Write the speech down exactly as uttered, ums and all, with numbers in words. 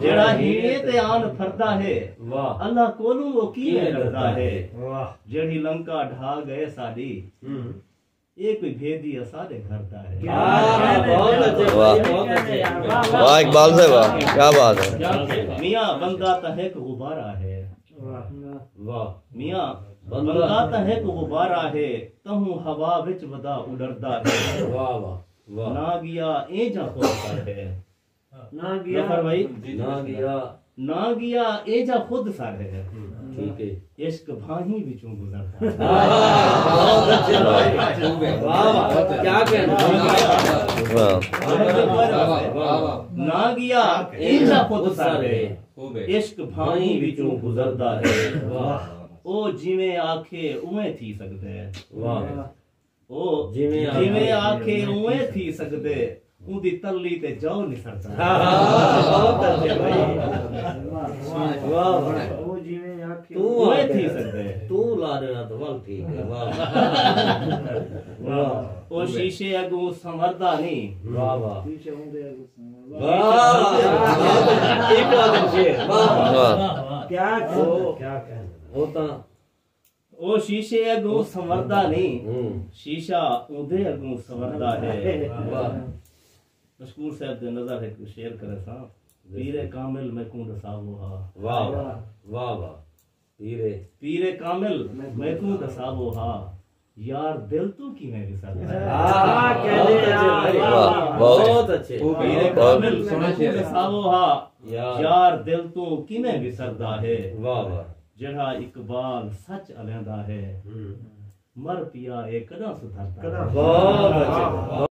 جیڑھا ہیڑے تے آن پھردا ہے، واہ۔ اللہ کولوں او کیویں ڈردا ہے؟ واہ۔ جیڑھی لنکا ڈھا گئے ساڈی، ہوں۔ اے کوئی بھیدی اساڈے گھر دا ہے؟ کیا بات ہے، بہت اچھے، واہ۔ بہت اچھے۔ واہ اقبال صاحب، واہ، کیا بات ہے۔ میاں بندہ تاں ہک غبارہ ہے۔ واہ۔ واہ۔ میاں بندہ۔ بندہ تاں ہک غبارہ ہے، تہوں ہوا وچ ودا اڈردا ہے۔ واہ واہ۔ واہ۔ نہ گیا اینجھا خود سر ہے۔ نہ گیا۔ ظفر بھائی۔ نہ گیا۔ نہ گیا اینجھا خود سر ہے۔ ٹھیک ہے۔ عشق بھاہیں وچوں گزردا ہے۔ واہ، بہت اچھے بھائی۔ واہ، واہ، کیا کہنا۔ واہ۔ واہ، واہ، واہ، واہ۔ نہ گیا اینجھا خود سر ہے۔ عشق بھاہیں وچوں گزردا ہے۔ واہ۔ او جیویں آکھے اونویں تھی سڳدے۔ واہ۔ او جیویں جیویں آکھے۔ آکھے اونویں تھی سڳدے، اوندی تلی تے جو نسردا۔ ہاں، بہت اچھے بھائی۔ واہ، واہ۔ او جیویں آکھے۔ توں اونویں آکھے۔ تھی سڳدے۔ توں لا ݙینا تو ول ٹھیک ہے۔ واہ۔ واہ۔ او شیشے اڳوں سنوردا نہیں۔ واہ، واہ۔ شیشے اوندے اڳوں سنوردا۔ واہ، واہ۔ ایک بات ہے۔ واہ۔ واہ۔ کیا کہنا، او، کیا کہنا۔ او تاں او شیشے اڳوں سنوردا نہیں، ہوں۔ شیشہ اوندے اڳوں سنوردا ہے۔ واہ۔ مشکور صاحب دے نظر ہک شعر کریساں۔ پیر کامل میکوں ݙساوو ہا۔ واہ، واہ، واہ، واہ۔ پیر پیر کامل میکوں ݙساوو ہا، یار دل توں کیویں وسردا ہے؟ واہ، کہندے آ، واہ، واہ، واہ۔ بہت اچھے۔ پیر کامل میکوں ݙساوو ہا، یار۔ یار دل توں کیویں وسردا ہے؟ واہ، واہ۔ جیڑھا اقبال سچ الیندا ہے، ہوں۔ مر پیا اے کݙاں سدھردا ہے؟ کݙاں؟ بہت اچھے۔